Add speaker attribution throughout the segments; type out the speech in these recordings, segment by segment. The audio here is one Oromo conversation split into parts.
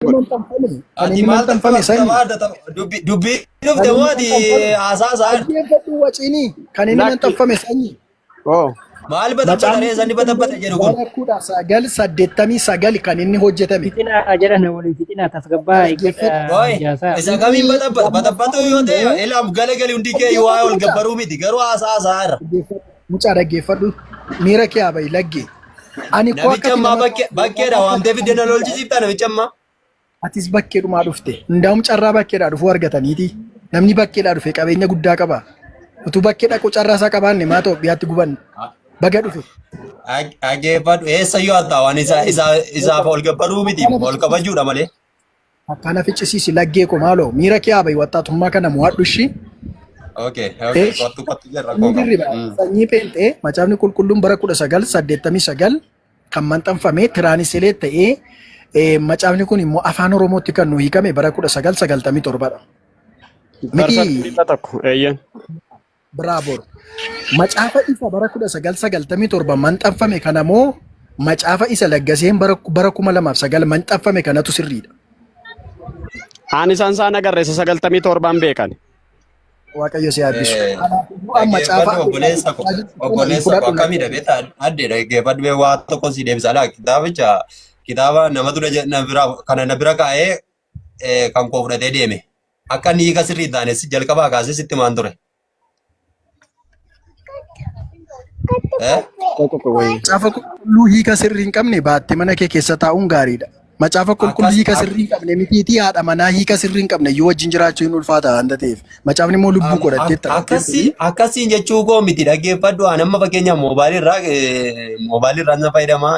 Speaker 1: Godhu.
Speaker 2: Maxxanfame. Kan
Speaker 3: Ati
Speaker 2: inni
Speaker 3: maal
Speaker 2: maxxanfame
Speaker 3: taphatta
Speaker 2: sanyi.
Speaker 3: taphatta dubbii dubbii
Speaker 2: Kan
Speaker 3: dhufte
Speaker 2: inni
Speaker 3: moo ati
Speaker 2: maxxanfame.
Speaker 3: haasaa isaa
Speaker 2: Dhaggeeffadhu waciinii. Kan inni
Speaker 1: Lakki.
Speaker 2: maxxanfame sanyi.
Speaker 1: Oh.
Speaker 3: maal batabbata
Speaker 2: Macaafni
Speaker 3: ree sanni batabbata
Speaker 2: qulqulluun
Speaker 3: jedhu kun.
Speaker 2: bara 1989 kan inni hojjetame.
Speaker 4: Fixinaa jedhan waliin fixinaa tasgabbaa
Speaker 2: Dhaggeeffadhu.
Speaker 4: eeggadha
Speaker 3: Oi,
Speaker 4: jaasaa.
Speaker 3: isa
Speaker 2: Inni
Speaker 3: kamiin batabbata batabbatu
Speaker 2: lammaffaan
Speaker 3: yoo ta'e
Speaker 2: immoo
Speaker 3: ilaam galagali hundi kee waa'ee
Speaker 2: dhaggeeffadhu
Speaker 3: ol
Speaker 2: mucaa.
Speaker 3: gabbaruu miti garuu haasaa isaa irra.
Speaker 2: Dhaggeeffadhu. Mucaa dhaggeeffadhu. Miira kee haa bahi lagge. Ani koo
Speaker 3: Namicha
Speaker 2: akkati
Speaker 3: ammaa
Speaker 2: nama
Speaker 3: bakkee bakkeedha waamtee fidde na lolchisiifta namicha ammaa.
Speaker 2: Atis bakkeedhumaa dhufte. Hundaa'um carraa bakkeedhaa dhufuu argataniiti. Namni bakkeedhaa dhufe qabeenya guddaa qaba. Utuu bakkee dhaquu carraa isaa qabaanne maa Itoophiyaatti gubanne. Baga dhufe.
Speaker 3: Dhaggeeffadhu eessayyuu haa ta'u ani isa isa isaaf ol gabbaruu miti ol kabajuudha malee.
Speaker 2: Akkana ficcisiisi laggee koo maaloo miira kee haa bahi waxxaatummaa kana mo'adhu ishii.
Speaker 3: Okay, okay,
Speaker 2: Eesh.
Speaker 3: kottu kottu jirra
Speaker 2: Sanyii
Speaker 3: koo qaba.
Speaker 2: dirriba sanyii pheenxee macaafni qulqulluun bara 1989 kan maxxanfame tiraanisileet ta'ee macaafni kun immoo afaan Oromootti kan nu hiikame bara 1997 dha. Miti
Speaker 1: Parsantii 100 eeyyeen.
Speaker 2: Biraabor. Macaafa isa bara 1997 maxxanfame kana moo macaafa isa laggaseen bara 2009 maxxanfame kanatu sirriidha.
Speaker 1: Ani isaan isaan agarre isa 97n beekan.
Speaker 2: Waaqayyo si haa eebbisu. Kanaaf immoo amma macaafa
Speaker 3: Dhaggeeffadhu obboleessa ko obboleessa ko
Speaker 2: fudhadhu
Speaker 3: akkamidha beektaa adde dhaggeeffadhu mee waa tokko si deebisa laa kitaabicha kitaaba namatu na je- na bira kana na bira kaa'ee kan koo fudhatee deeme akka inni hiika sirrii hin taane si jalqabaa kaasee sitti maan ture. Eh?
Speaker 1: Tokko tokko wayii.
Speaker 2: Macaafa qulqulluu hiika sirrii hin qabne baattee mana kee keessa taa'uun gaariidha. Macaafa qulqulluu
Speaker 3: Akkas
Speaker 2: hiika sirrii hin qabne mitiitii haadha manaa hiika sirrii hin qabne iyyuu wajjin jiraachuu hin ulfaata waanta ta'eef. Macaafni immoo lubbuu godhattee
Speaker 3: Akkasii akkasiin jechuu koo miti dhaggeeffadhu ani amma fakkeenyaaf moobaayilii irraa moobaayilii irraa nan fayyadama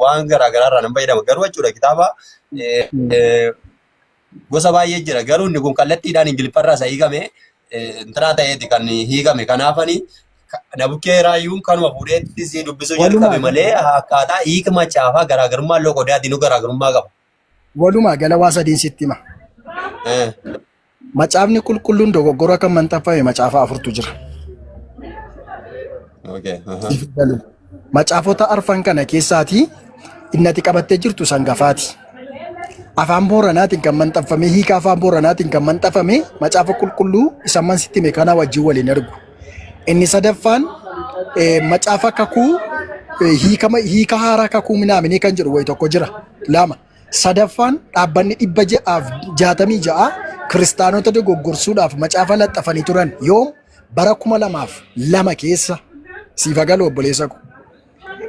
Speaker 3: waan garaa garaa irraa nan fayyadama garuu jechuudha kitaaba gosa baay'ee jira garuu inni kun kallattiidhaan ingiliffarraa isa hiikame intinaa ta'eeti kan hiikame kanaafani na bukkee raayyuun kanuma fuudheetti si dubbisuu
Speaker 2: Walumaa
Speaker 3: jalqabe
Speaker 2: gala
Speaker 3: malee akkaataa hiika macaafaa garaagarummaa loqodaatiinuu garaagarummaa qaba.
Speaker 2: Walumaa gala waa sadiin sitti hima. Macaafni qulqulluun dogoggora kan maxxanfame macaafa afurtu jira.
Speaker 3: Okay. Aha.
Speaker 2: Siif galu. Macaafota arfan kana keessaatii inni ati qabattee jirtu sangafaati. Afaan Booranaatiin kan maxxanfame hiika afaan Booranaatiin kan maxxanfame macaafa qulqulluu isa amman sitti hime kana wajjin waliin argu. Inni sadaffaan macaafa kakuu hiika haaraa kakuu minaaminii kan jedhu wayi tokko jira. Lama. Sadaffaan dhaabbanni 666 kiristaanota dogoggorsuudhaaf macaafa laxxafanii turan yoom bara 2002 keessa siif haa galu obboleessa ko.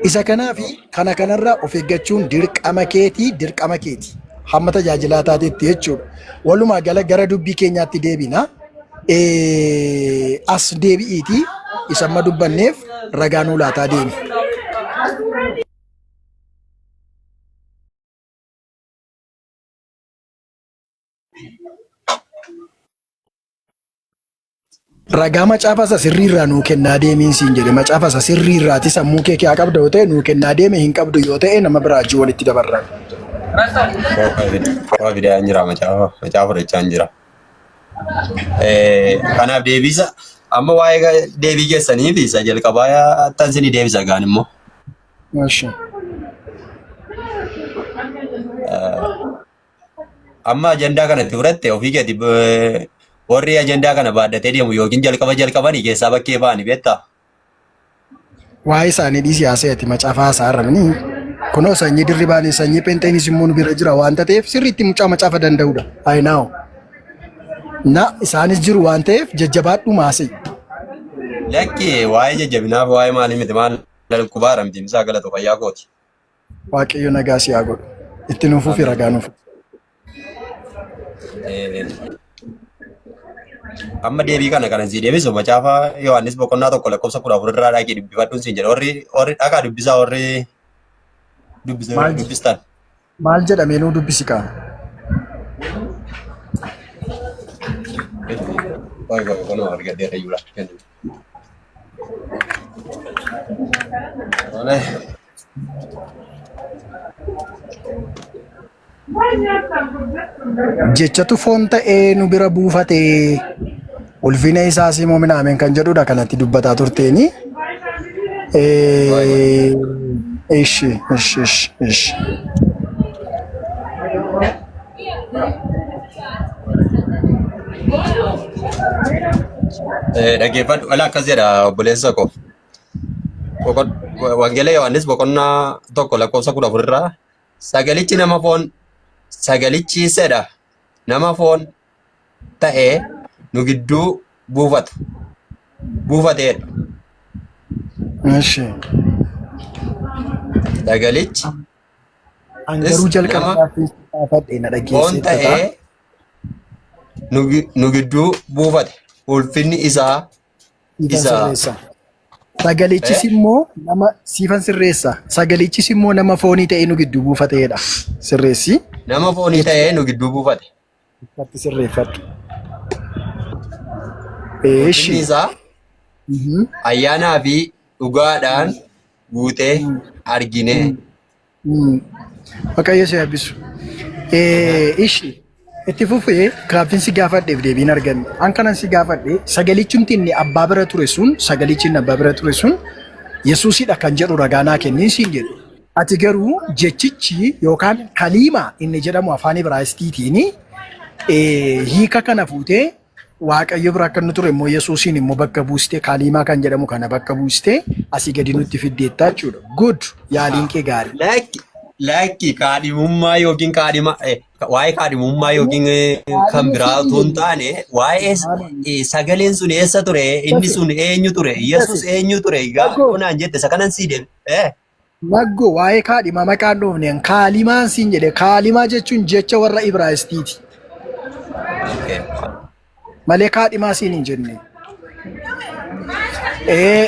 Speaker 2: Isa kanaa fi kana kanarraa of eeggachuun dirqama keetii dirqama keeti. Hamma tajaajilaa taatetti jechuudha. Walumaa gala gara dubbii keenyaatti deebina. As deebi'iitii isa amma dubbanneef ragaa nuu laataa deemi. Ragaa macaafa isa sirrii irraa nuu kennaa deemiin siin jedhe macaafa isa sirrii irraati sammuu kee kiyaa qabda yoo ta'e nuu kennaa deeme hin qabdu yoo ta'e nama biraa wajjin walitti dabarra.
Speaker 3: Waa fidaa hin jira macaafa macaafa fudhachaa hin jira. Kanaaf deebisa amma waa'ee deebii keessanii fi isa jalqabaa tan isinii deebisa gaan immoo.
Speaker 2: Maasha.
Speaker 3: Amma ajandaa kana itti fudhatte ofii keeti warri ajandaa kana baadhatee deemu yookiin jalqaba jalqabanii keessaa bakkee ba'anii beektaa?
Speaker 2: Waa'ee isaanii dhiisii haasa'eeti macaafa haasaa irra Kunoo sanyii dirribaan sanyii pheenxeenis immoo nu bira jira waanta ta'eef sirriitti mucaa macaafa danda'udha. I know. Na isaanis jiru waan ta'eef jajjabaadhu maasii.
Speaker 3: Lakki waa'ee jajjabinaaf waa'ee maalii miti maal dhukkubaara miti misaa galatu fayyaa kooti.
Speaker 2: Waaqayyo nagaa si haa godhu. Itti nuuf fufi ragaa nuuf.
Speaker 3: Amma deebii kana kana sii deebisu macaafa Yohaannis boqonnaa 1 lakkoofsa 14 irraa dhaqii dubbifadhuun siin jedha. Warri warri dhaqaa dubbisaa warri dubbisa
Speaker 2: Maal
Speaker 3: dubbistan.
Speaker 2: maal jedhamee nuu dubbisi kaa?
Speaker 3: Qoy qoy kunoo argadheera iyyuu laata kennu. Tole.
Speaker 2: Jechatu foon ta'ee nu bira buufate ulfina isaas immoo minaamen kan jedhudha kanatti dubbataa turteeni. Ishi ishi ishi ishi.
Speaker 3: Dhaggeeffadhu. Ala akkas jedha obboleessa koo. Wangeela Yohaannis boqonnaa 1 lakkoofsa 14 irraa sagalichi nama foon sagalichi sedha nama foon ta'ee nu gidduu buufatu buufateedha.
Speaker 2: Eshi.
Speaker 3: Sagalichi
Speaker 2: An garuu jalqaba
Speaker 3: nama
Speaker 2: gaaffii si gaafadhe na
Speaker 3: foon
Speaker 2: dhaggeesseetta ta'a.
Speaker 3: ta'ee nu gidduu buufate. Ulfinni isaa
Speaker 2: Siifan
Speaker 3: isa
Speaker 2: sirreessa. Sagalichis immoo nama siifan sirreessa. Sagalichis immoo nama foonii ta'ee nu gidduu buufateedha. Sirreessi.
Speaker 3: Nama foonii ta'ee nu gidduu buufate.
Speaker 2: Itti sirreeffadhu.
Speaker 3: Ulfinni
Speaker 2: Eeshi.
Speaker 3: isaa ayyaanaa fi dhugaadhaan guutee argine.
Speaker 2: Waaqayyo si eebbisu. Ishi itti fufee gaaffiin si gaafadheef deebiin arganne. An kanan si gaafadhe sagalichumti inni abbaa bira ture sun sagalichi inni abbaa bira ture sun Yesuusidha kan jedhu ragaa naa kenniin siin jedhe. Ati garuu jechichi yookaan kaliima inni jedhamu afaan Ibraayistiitiin hiika kana fuutee Waaqayyo bira akka inni ture immoo Yesuusiin immoo bakka buustee kaaliimaa kan jedhamu kana bakka buustee asii gadi nutti fiddeettaa jechuudha. Good yaaliin kee gaarii.
Speaker 3: Lakki lakki kaadhimummaa yookiin kaadhima waa'ee kaadhimummaa yookiin kan biraa otoo hin taane waa'ee sagaleen sun eessa ture inni sun eenyu ture Yesuus eenyu ture gaafa naan jette isa kanan sii deeme.
Speaker 2: Naggo waa'ee kaadhimaa maqaan dhoofne kaalimaan siin jedhe kaalimaa jechuun jecha warra Ibraayistiiti
Speaker 3: Okay.
Speaker 2: malee kaadhimaa siin hin jenne.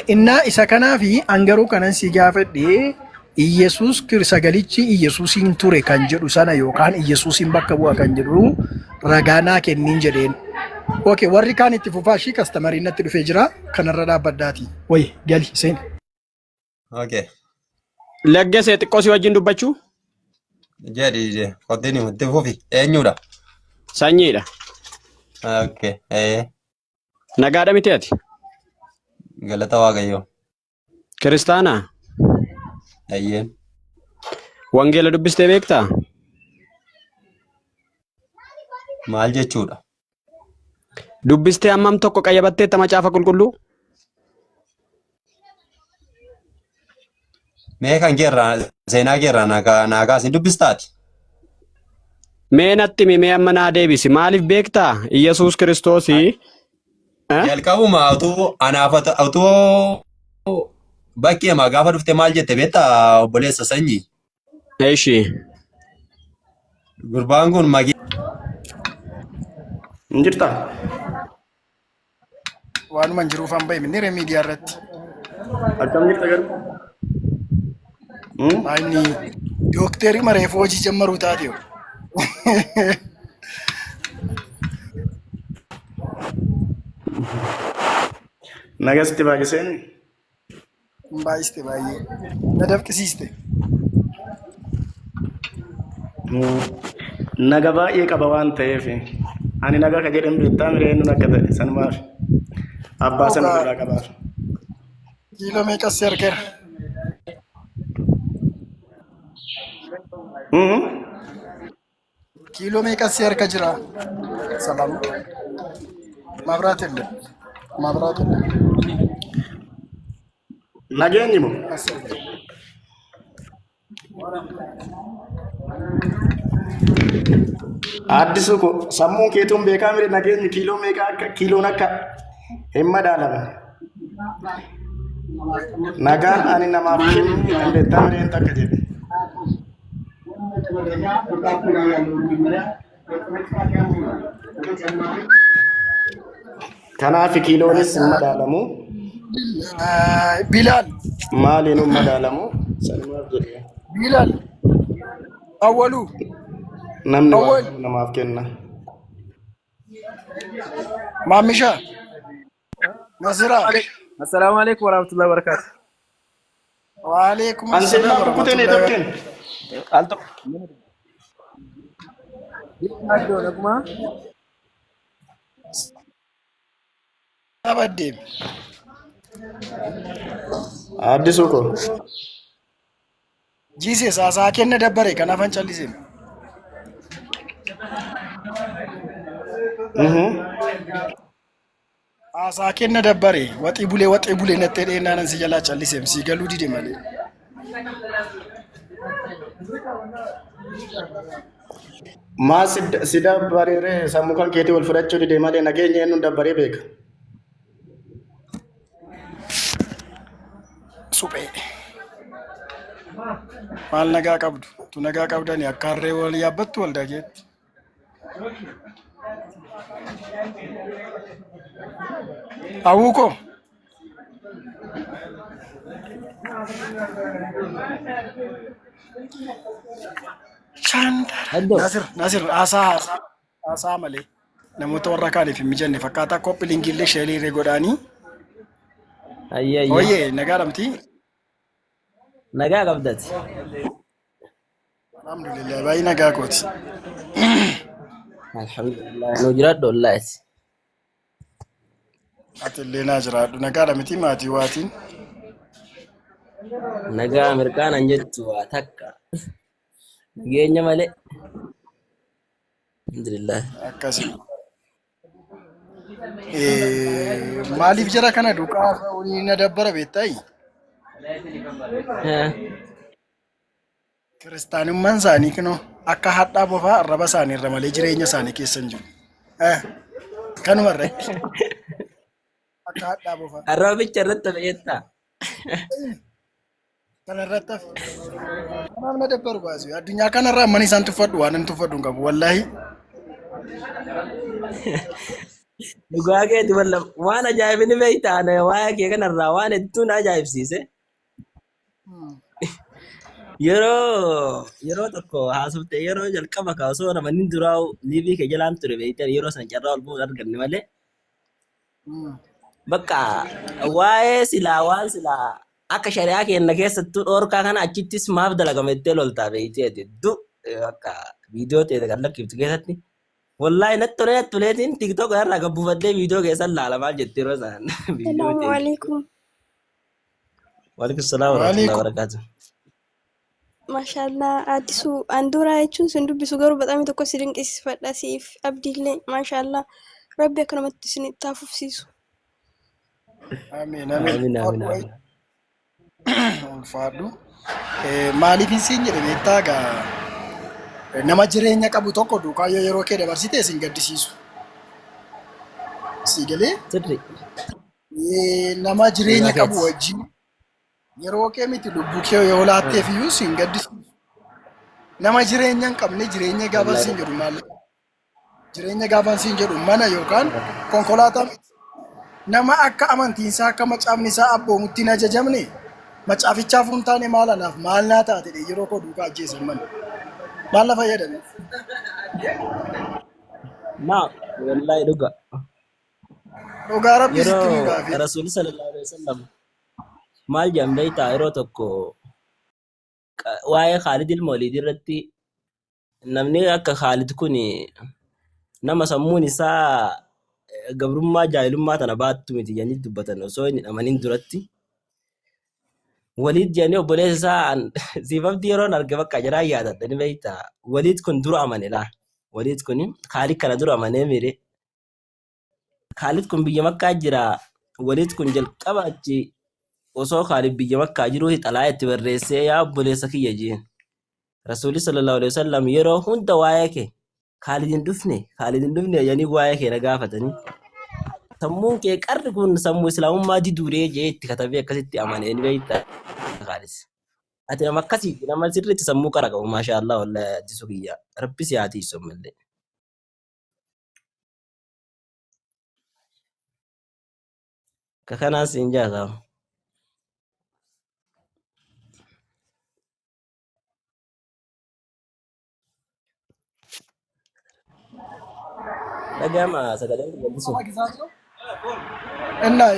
Speaker 2: Innaa isa kanaafi an garuu kanan si gaafadhe Iyyasuus sagalichi Iyyasuusiin ture kan jedhu sana yookaan Iyyasuusiin bakka bu'a kan jedhu ragaa naa kenniin jedheen. Okay, warri kaan itti fufaa ishii kastamariin natti dhufee jira kanarra dhaabbadhaati. Wayi gali seen.
Speaker 3: Okay.
Speaker 1: Laggasee xiqqoo si wajjin dubbachuu
Speaker 3: Jedhi jedhi. Continue itti fufi. Eenyudha?
Speaker 1: sanyiidha.
Speaker 3: Okay.
Speaker 1: Nagaadha miti ati?
Speaker 3: Galata Waaqayyoo.
Speaker 1: Kiristaanaa?
Speaker 3: Ayyeen.
Speaker 1: Wangeela dubbistee beektaa?
Speaker 3: Maal jechuudha?
Speaker 1: Dubbistee hammam tokko qayyabatteetta macaafa qulqulluu?
Speaker 3: Mee kan keerraa seenaa keerraa naa naa kaasi dubbistaati.
Speaker 1: Mee natti himi mee amma naa deebisi. Maaliif beektaa? Iyyasuus Kiristoosii eh?
Speaker 3: Jalqabuma utuu anaaf utuu bakkeema gaafa dhufte maal jette beektaa obboleessa sanyii?
Speaker 1: Eshi.
Speaker 3: Gurbaan kun magi
Speaker 5: Hin jirtaa?
Speaker 2: Waanuma hin jiruuf an bahe minni miidiyaa irratti.
Speaker 5: Akkam jirta garuu? Hmm?
Speaker 2: Inni dookterii mareef hojii jammaruu taate.
Speaker 5: Naga sitti baay'iseen
Speaker 2: Hin baay'iste baay'ee. Na dafqisiiste.
Speaker 5: Naga baay'ee qaba waan ta'eef ani naga ka jedhan beektaa miree eenyuun akka ta'e sanumaaf abbaa sana ofirraa qabaaf.
Speaker 2: Kiiloo meeqas si argeera? Kiiloo meeqas si harka jira? Salaam. Mabraat illee. Mabraat illee.
Speaker 5: Nageenyi moo? Addisuu koo sammuun keetuun beekaa mire nageenyi kiiloo meeqa akka kiiloon akka hin madaalamne. Nagaan ani namaaf kennu hin beektaa mire hin takka jedhe. Kanaaf kiiloonis hin madaalamu.
Speaker 2: Bilaal.
Speaker 5: Maaliin hin madaalamu? Sanumaaf jedhee.
Speaker 2: Bilaal. Awwaluu.
Speaker 5: Namni waa
Speaker 2: Awwal.
Speaker 5: qabu namaaf kenna.
Speaker 2: Maammishaa. Nasiraa.
Speaker 6: Assalaamu alaikum warahmatullahi wabarakatuh.
Speaker 2: Waalaikum
Speaker 5: An
Speaker 2: assalaam
Speaker 5: seenaa kukkutee
Speaker 2: warahmatullahi
Speaker 5: neetworkiin.
Speaker 6: Al tokko. Addoo naguma.
Speaker 2: Abaddeem.
Speaker 5: Addisuu koo.
Speaker 2: Jiises haasaa kenna dabbare kanaaf an calliseen. Haasaa kenna dabbare waxii bulee waxii bulee nattee dheennaanan si jalaa calliseem si galuu dide malee.
Speaker 5: Maa si dabbareeree sammuu kan keetii wal fudhachuu dide malee nageenya eenyuun dabbaree beeka.
Speaker 2: Suphee. Maal nagaa qabdu? Tu nagaa qabdani akka harree wal yaabbattu waldaa keetti. Hawwuu koo. Shaandara.
Speaker 6: Addoo.
Speaker 2: Nasir, Nasir, haasaa haasaa haasaa malee namoota warra kaaniif hin mijanne fakkaataa koppii linkiillee sheeliirree godhaanii.
Speaker 6: Ayyee ayyee.
Speaker 2: Ooyyee nagaa dhamtii.
Speaker 6: Nagaa qabdati.
Speaker 2: Alhamdulillah baay'ee nagaa kooti.
Speaker 6: Alhamdulillah. Nu jiraadhu wallaahi.
Speaker 2: Ati illee naa jiraadhu nagaa dhamtii maatii waatiin.
Speaker 6: Nagaa mirqaanan jettu waa takka. Nageenya malee. Alhamdulillah.
Speaker 2: Akkasii. Maaliif jara kana duukaa haasa'uun na dabbara beektaayi? Kiristaanummaan isaanii kunoo akka hadhaa bofaa arraba isaanii irra malee jireenya isaanii keessa hin jiru. Kanuma irratti akka hadhaa bofaa.
Speaker 6: Arraba bicha irratti hafe jettaa?
Speaker 2: Kana irratti hafe. Kanaaf na dabbaru baasii. Addunyaa kanarraa mana isaan tuffadhu waan hin tuffadhu hin qabu. Wallaahi.
Speaker 6: Dhugaa keeti walla waan ajaa'ibni beektaa ana waa'ee kee kanarraa waan hedduu na ajaa'ibsiise. Yeroo tokko haasofte yeroo jalqaba kaa osoo namanni duraa liivii kee jalaan ture beektan yeroo sana carraa ol bu'uun arganne malee. Bakka waa'ee silaa waan silaa akka shari'aa keenya keessattuu dhoorkaa kana achittis maaf dalagama jettee loltaa beektee ati du akka viidiyoo ta'e kan lakkiftu keessatti. Wallaahi natti tolee natti toleetiin tiktok irraa gabbuufadhee viidiyoo keessan laala maal jettee yeroo isaan viidiyoo
Speaker 7: Salaamu
Speaker 6: ta'e.
Speaker 7: alaikum.
Speaker 6: Waalaikum salaam warahmatullahi
Speaker 2: Waalaikum.
Speaker 6: wabarakatuh.
Speaker 7: Maashaallah Addisuu Anduraa jechuun sin dubbisu garuu baxaami tokko si dinqisiifadha siif abdiillee maashaallah rabbi akkanumatti isin itti hafuufsiisu.
Speaker 2: Amiin amiin.
Speaker 6: Amiin amiin
Speaker 2: Ulfaadhu
Speaker 6: amiin.
Speaker 2: Ulfaadhu. Maaliif siin jedhe beektaa gaa nama jireenya qabu tokko duukaa yoo yeroo kee dabarsite isin gaddisiisu. Sii galee
Speaker 6: Sirri.
Speaker 2: nama jireenya
Speaker 6: Dhugaa
Speaker 2: qabu
Speaker 6: keeti.
Speaker 2: wajjin yeroo kee miti lubbuu kee yoo laatteef iyyuu siin gaddisiisu. Nama jireenya hin qabne jireenya gaafa
Speaker 6: Wallaahi.
Speaker 2: siin jedhu maallaqa. Jireenya gaafa siin jedhu mana yookaan konkolaataa miti. Nama akka amantiinsaa akka macaafni isaa abboomutti hin ajajamne macaafichaaf hin taane maal anaaf maal naa taate jedhee yeroo koo duukaa ajjeesan mana. Maal na fayyadame?
Speaker 6: Naa wallaahi dhuga.
Speaker 2: Dhugaa rabbi sitti
Speaker 6: Yeroo
Speaker 2: himuudhaaf.
Speaker 6: Rasuulli sallallahu alaihi wasallam maal jedhan beektaa yeroo tokko waa'ee Khaalid ilma Waliid irratti namni akka Khaalid kun nama sammuun isaa gabrummaa jaahilummaa tana baattu miti jedhanii dubbatan osoo hin amanin duratti. Waliid jedhanii obboleessa isaa siif abdii yeroon arge bakka jiraa yaadadha ni beektaa. Waliid kun dura amane laa. Waliid kun Khaalid kana dura amanee miire. Khaalid kun biyya Makkaa jira. Waliid kun jalqaba achi osoo Khaalid biyya Makkaa jiruu xalaa itti barreessee yaa obboleessa kiyya jeen. Rasuulli sallallahu alaihi wasallam yeroo hunda waa'ee kee Khaalid hin dhufne Khaalid hin dhufne jedhanii waa'ee kee na gaafatanii. Sammuun kee qarri kun sammuu islaamummaa diduuree jee itti katabee akkasitti amanee ni beekta Khaalid. Ati nama akkasiiti nama sirriitti sammuu qara qabu maashaa Allah wallahi addisuu kiyya rabbi si haa tiisu ammallee. Akka kanaan siin jaalamu. Dhaga'ama sagaleen kun gaddisu.
Speaker 2: Innaa